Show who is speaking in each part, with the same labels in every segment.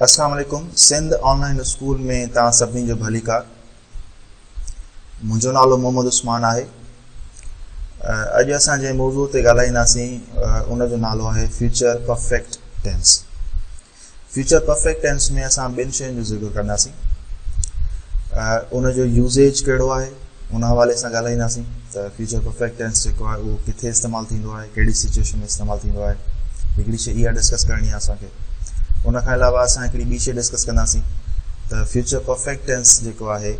Speaker 1: اسلام عليڪم Sindh on line school ۾ توهان سڀني جو ڀليڪار منهنجو نالو محمد عثمان آهي اڄ اسان جنهن موضوع تي ڳالهائينداسين ان جو نالو آهي future perfect tense future perfect tense ۾ اسان ٻن شين جو ذڪر ڪنداسين ان جو يوزيج ڪهڙو آهي ان حوالي سان ڳالهائينداسين ته فيوچر پرفيڪٽ ٽينس جيڪو آهي اهو ڪٿي استعمال ٿيندو آهي ڪهڙي سچويشن ۾ استعمال ٿيندو آهي هڪڙي شي اها ڊسڪس ڪرڻي آهي اسان کي ان کان علاوه اسان هڪڙي ٻي شي ڊسڪس ڪنداسين ته فيوچر پرفيڪٽ ٽينس جيڪو آهي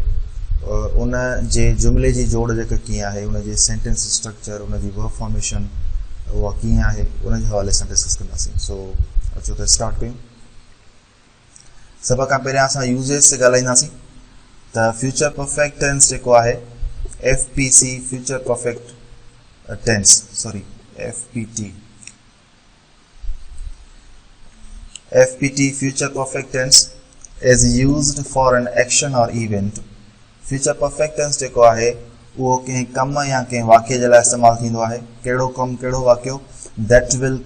Speaker 1: ان جي جملي جي جوڙ جيڪا ڪيئن آهي ان جي سينٽينس اسٽرڪچر ان جي ورب فارميشن اها ڪيئن آهي ان جي حوالي سان ڊسڪس ڪنداسين سو اچو ته اسٽارٽ ڪيون سڀ کان پهريان اسان يوزيج تي ڳالهائينداسين ته فيوچر پرفيڪٽ ٽينس جيڪو آهي F P C future perfect tense sorry F P T F P T future perfect tense is used for an action or event future perfect tense جيڪو آهي اهو ڪنهن ڪم يا ڪنهن واقعي جي لاء استعمال ٿيندو آهي ڪهڙو ڪم ڪهڙو واقعو that will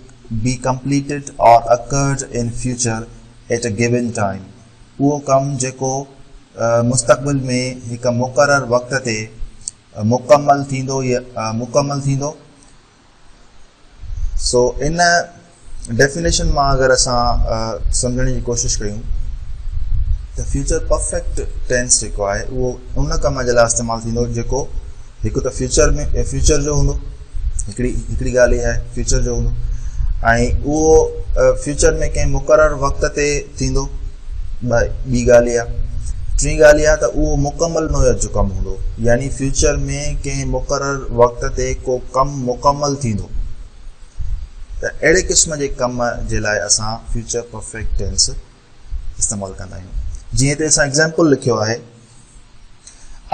Speaker 1: be completed or occurred in future at a given time اهو ڪم جيڪو مستقبل ۾ هڪ مقرر وقت تي مڪمل ٿيندو يا مڪمل ٿيندو سو ان ڊيفينيشن مان اگر اسان سمجهڻ جي ڪوشش ڪيون ته فيوچر پرفيڪٽ ٽينس جيڪو آهي اهو ان ڪم جي لاء استعمال ٿيندو جيڪو هڪ ته فيوچر ۾ فيوچر جو هوندو هڪڙي هڪڙي ڳالهه اها آهي فيوچر جو هوندو ۽ اهو فيوچر ۾ ڪنهن مقرر وقت تي ٿيندو ٻي ڳالهه اها ٽين ڳالهه اها ته اهو مڪمل نوعيت جو ڪم هوندو يعني فيوچر ۾ ڪنهن مقرر وقت تي ڪو ڪم مڪمل ٿيندو ته اهڙي قسم جي ڪم جي لاء اسان فيوچر پرفيڪٽ ٽينس استعمال ڪندا آهيون جيئن هتي اسان ايگزامپل لکيو آهي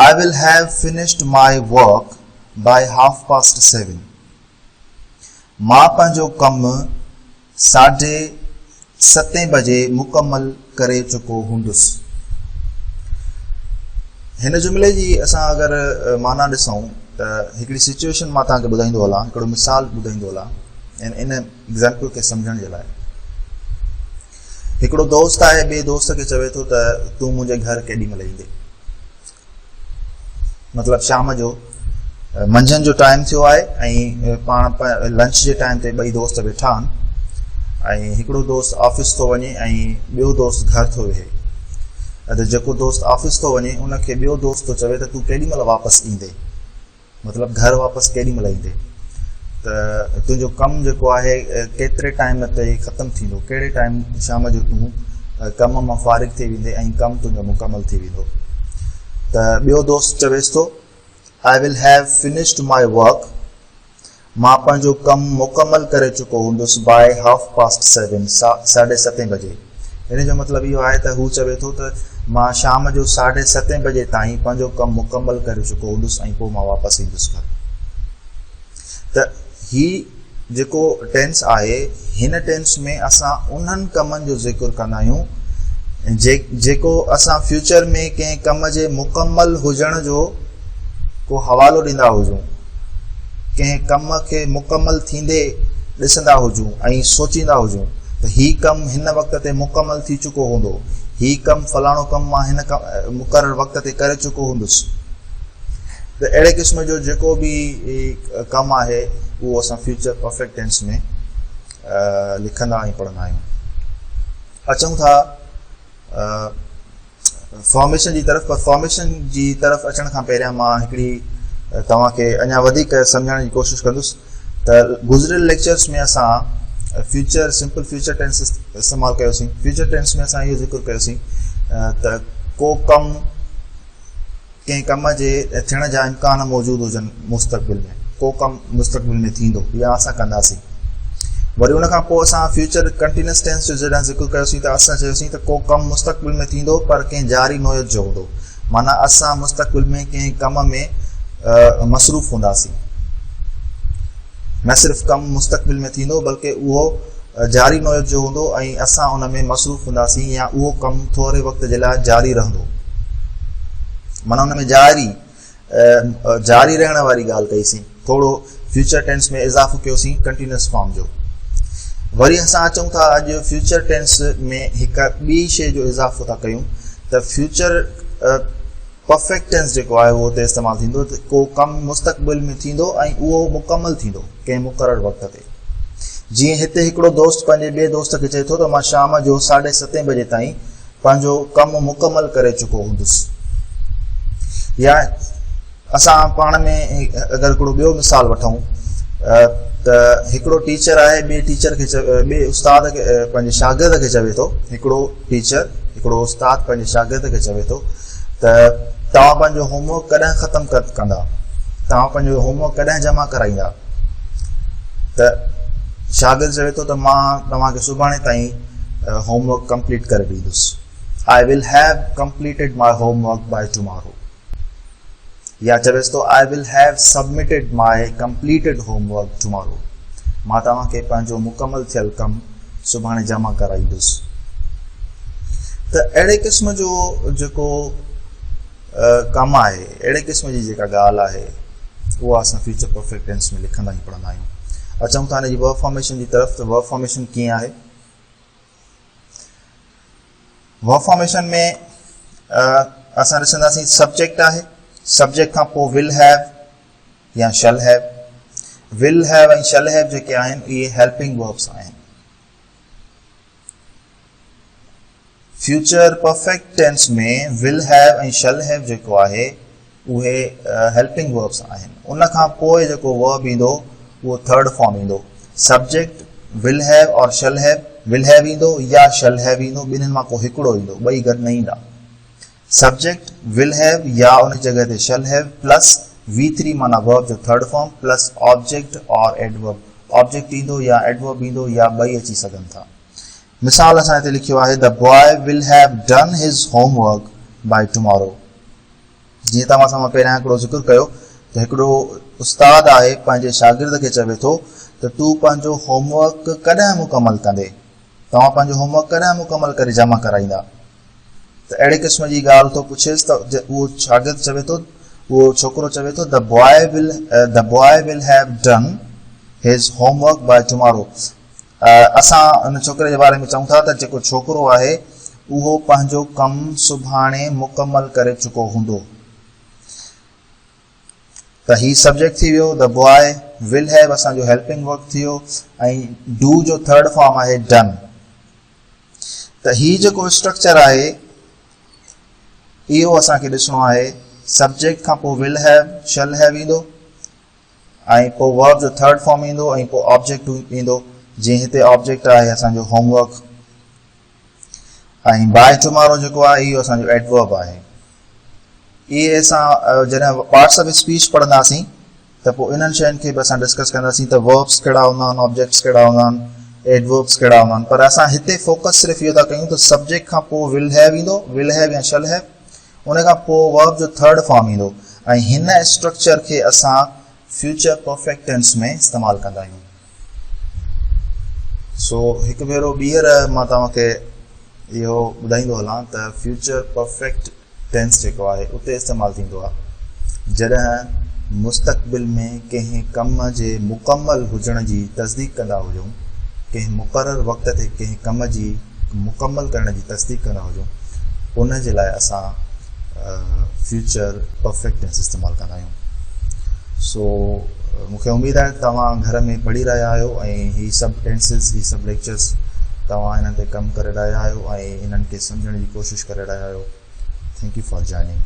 Speaker 1: I will have finished my work by half past 7 مان پنهنجو ڪم ساڍي ستين بجي مڪمل ڪري چڪو هوندس. هن جملي جي اسان اگر معنيٰ ڏسون ته هڪڙي سچويشن مان توهان کي ٻڌائيندو هلان هڪڙو مثال ٻڌائيندو هلان ان ايگزامپل کي سمجهڻ جي لاء هڪڙو دوست آهي ٻئي دوست کي چوي ٿو ته تون منهنجي گهر ڪيڏي مهل ايندي مطلب شام جو منجهند جو ٽائيم ٿيو آهي ۽ پاڻ لنچ جي ٽائيم تي ٻئي دوست ويٺا آهن ۽ هڪڙو دوست آفيس ٿو وڃي ۽ ٻيو دوست گهر ٿو ويهي ته جيڪو دوست آفيس ٿو وڃي ان کي ٻيو دوست ٿو چوي ته تون ڪيڏي مهل واپس ايندي مطلب گهر واپس ڪيڏي مهل ايندي ته تنهنجو ڪم جيڪو آهي ڪيتري ٽائيم تي ختم ٿيندو ڪهڙي ٽائيم شام جو تون ڪم مان فارغ ٿي ويندي ۽ ڪم تنهنجو مڪمل ٿي ويندو ته ٻيو دوست چويس ٿو I will have finished my work مان پنهنجو ڪم مڪمل ڪري چڪو هوندس باء هاف پاسٽ سيون، ساڍي ستين بجي. ان جو مطلب اهو آهي ته هو چوي ٿو ته مان شام جو ساڍي ستين بجي تائين پنهنجو ڪم مڪمل ڪري چڪو هوندس ۽ پوء مان واپس ايندس گهر. ته هي جيڪو ٽينس آهي هن ٽينس ۾ اسان انهن ڪمن جو ذڪر ڪندا آهيون جيڪو اسان فيوچر ۾ ڪنهن ڪم جي مڪمل هجڻ جو ڪو حوالو ڏيندا هجون، ڪنهن ڪم کي مڪمل ٿيندي ڏسندا هجون ۽ سوچيندا هجون ته هي ڪم هن وقت تي مڪمل ٿي چڪو هوندو، هي ڪم فلاڻو ڪم مان هن مقرر وقت تي ڪري چڪو هوندس ته اهڙي قسم جو جيڪو به ڪم آهي اهو اسان فيوچر پرفيڪٽ ٽينس ۾ لکندا ۽ پڙهندا آهيون. اچون ٿا فارميشن جي طرف پر فارميشن جي طرف اچڻ کان پهريان مان هڪڙي توهان کي اڃا وڌيڪ سمجهائڻ جي ڪوشش ڪندس ته گذريل ليڪچرس ۾ اسان فيوچر سمپل فيوچر ٽينس استعمال ڪيوسين فيوچر ٽينس ۾ اسان اهو ذڪر ڪيوسين ته ڪو ڪم ڪنهن ڪم جي ٿيڻ جا امڪان موجود هجن مستقبل ۾ ڪو ڪم مستقبل ۾ ٿيندو يا اسان ڪنداسين وري ان کان پوء اسان فيوچر ڪنٽينس ٽينس جو جڏهن ذڪر ڪيوسين ته اسان چيوسين ته ڪو ڪم مستقبل ۾ ٿيندو پر ڪنهن جاري نوعيت جو هوندو معنيٰ اسان مستقبل ۾ ڪنهن ڪم ۾ مصروف هونداسين نه صرف ڪم مستقبل ۾ ٿيندو بلڪه اهو جاري نوعيت جو هوندو ۽ اسان ان ۾ مصروف هونداسين يا اهو ڪم ٿوري وقت جي لاء جاري رهندو معنيٰ ان ۾ جاري جاري رهڻ واري ڳالهه ڪئي سين ٿورو فيوچر ٽينس ۾ اضافو ڪيوسين ڪنٽينيوس فارم جو. وري اسان اچون ٿا اڄ فيوچر ٽينس ۾ هڪ ٻي شيء جو اضافو ٿا ڪيون ته فيوچر پرفيڪٽ ٽينس جيڪو آهي اهو اتي استعمال ٿيندو ته ڪو ڪم مستقبل ۾ ٿيندو ۽ اهو مڪمل ٿيندو ڪنهن مقرر وقت تي. جيئن هتي هڪڙو دوست پنهنجي ٻئي دوست کي چئي ٿو ته مان شام جو ساڍي ستين بجي تائين پنهنجو ڪم مڪمل ڪري چڪو هوندس. يا اسان پاڻ ۾ اگر هڪڙو ٻيو مثال وٺون ته هڪڙو ٽيچر آهي ٻئي ٽيچر کي ٻئي استاد کي پنهنجي شاگرد کي چوي ٿو، هڪڙو ٽيچر هڪڙو استاد پنهنجي شاگرد کي چوي ٿو ته توهان پنهنجو هوم ورڪ ڪڏهن ختم ڪندا، توهان پنهنجو هوم ورڪ ڪڏهن جمع ڪرائيندا؟ ته شاگرد چوي ٿو ته مان توهان کي سڀاڻي تائين هوم ورڪ ڪمپليٽ ڪري ڏيندس، I will have completed my homework by tomorrow. يا چويس ٿو I will have submitted my completed homework tomorrow. مان توهان کي پنهنجو مڪمل ٿيل ڪم سڀاڻي جمع ڪرائيندس. ته اهڙي قسم جو جيڪو ڪم آهي، اهڙي قسم جي جيڪا ڳالهه آهي، اها اسان فيوچر پرفيڪٽ ٽينس ۾ لکندا ۽ پڙهندا آهيون. اچون ٿا هن جي ورب فارميشن جي طرف ته ورب فارميشن ڪيئن آهي. ورب فارميشن ۾ اسان ڏسنداسين سبجيڪٽ آهي، سبجيڪٽ کان پوء ول هيو يا شل هيو. ول هيو ۽ شل هيو جيڪي آهن اهي هيلپنگ وربس آهن. فيوچر پرفيڪٽ ٽينس ۾ ول هيو ۽ شل هيو جيڪو آهي اهي هيلپنگ وربس آهن. ان کان پوء جيڪو ورب ايندو اهو ٿرڊ فارم ايندو. Subject will have or shall have, will have ايندو يا شل هيو ايندو، ٻنهين مان ڪو هڪڙو ايندو، ٻئي گڏ نه ايندا. سبجيڪٽ will have يا ان جي جڳهه تي شل have plus V three معنيٰ ورب جو third form plus object or adverb, object ايندو يا ايڊورب ايندو يا ٻئي اچي سگهن ٿا. مثال اسان هتي لکيو آهي The boy will have done his homework by tomorrow. جيئن توهان سان مان پهريان هڪڙو ذڪر ڪيو ته هڪڙو استاد آهي پنهنجي شاگرد کي چوي ٿو ته تون پنهنجو هوم ورڪ ڪڏهن مڪمل ڪندي، توهان پنهنجو هوم ورڪ ڪڏهن مڪمل ڪري جمع ڪرائيندا؟ ته اهڙي قسم جي ڳالهه ٿو پڇيس ته اهو شاگرد چوي ٿو، اهو ڇوڪرو چوي ٿو The boy will The boy will have done his homework by tomorrow. اسان ان ڇوڪري جي باري ۾ چئون ٿا ته جيڪو ڇوڪرو آهي اهو پنهنجو ڪم سڀاڻي مڪمل ڪري چڪو هوندو. ته هي سبجيڪٽ ٿي ويو The boy، will have اسان جو هيلپنگ ورب ٿي ويو ۽ do جو ٿرڊ فارم آهي done. ته هي جيڪو اسٽرڪچر آهي اهو اسان کي ڏسڻو آهي. سبجيڪٽ کان پوء will have، shall have ايندو. ۽ پوء ورب جو ٿرڊ فارم ايندو ۽ پوء آبجيڪٽ ايندو، جيئن هتي آبجيڪٽ آهي اسان جو هوم ورڪ ۽ باء ٽمارو جيڪو آهي اهو اسان جو ايڊورب آهي. اهي اسان جڏهن پارٽس آف اسپيچ پڙهنداسين ته پوء انهن شين کي به اسان ڊسڪس ڪنداسين ته وربس ڪهڙا هوندا آهن، آبجيڪٽس ڪهڙا هوندا آهن، ايڊوربس ڪهڙا هوندا آهن. پر اسان هتي فوڪس صرف اهو ٿا ڪيون ته سبجيڪٽ کان پوء ول هيو ايندو، ول هيو يا شل هيو، ان کان پوء ورب جو ٿرڊ فارم ايندو ۽ هن اسٽرڪچر کي اسان فيوچر پرفيڪٽ ٽينس ۾ استعمال ڪندا آهيون. سو هڪ ڀيرو ٻيهر مان توهان کي اهو ٻڌائيندو هلان ته فيوچر پرفيڪٽ ٽينس جيڪو آهي اتي استعمال ٿيندو آهي جڏهن مستقبل ۾ ڪنهن ڪم جي مڪمل هجڻ جي تصديق ڪندا هجون، ڪنهن مقرر وقت تي ڪنهن ڪم جي مڪمل ڪرڻ جي تصديق ڪندا هجون، ان جي لاء اسان فيوچر پرفيڪٽ ٽينس استعمال ڪندا آهيون. سو مون کي اميد آهي ته توهان گهر ۾ پڙهي رهيا آهيو ۽ هي سڀ ٽينسز، هي سڀ ليڪچرز توهان انهن تي ڪم ڪري رهيا آهيو ۽ انهن کي سمجهڻ جي ڪوشش ڪري رهيا آهيو. Thank you for joining.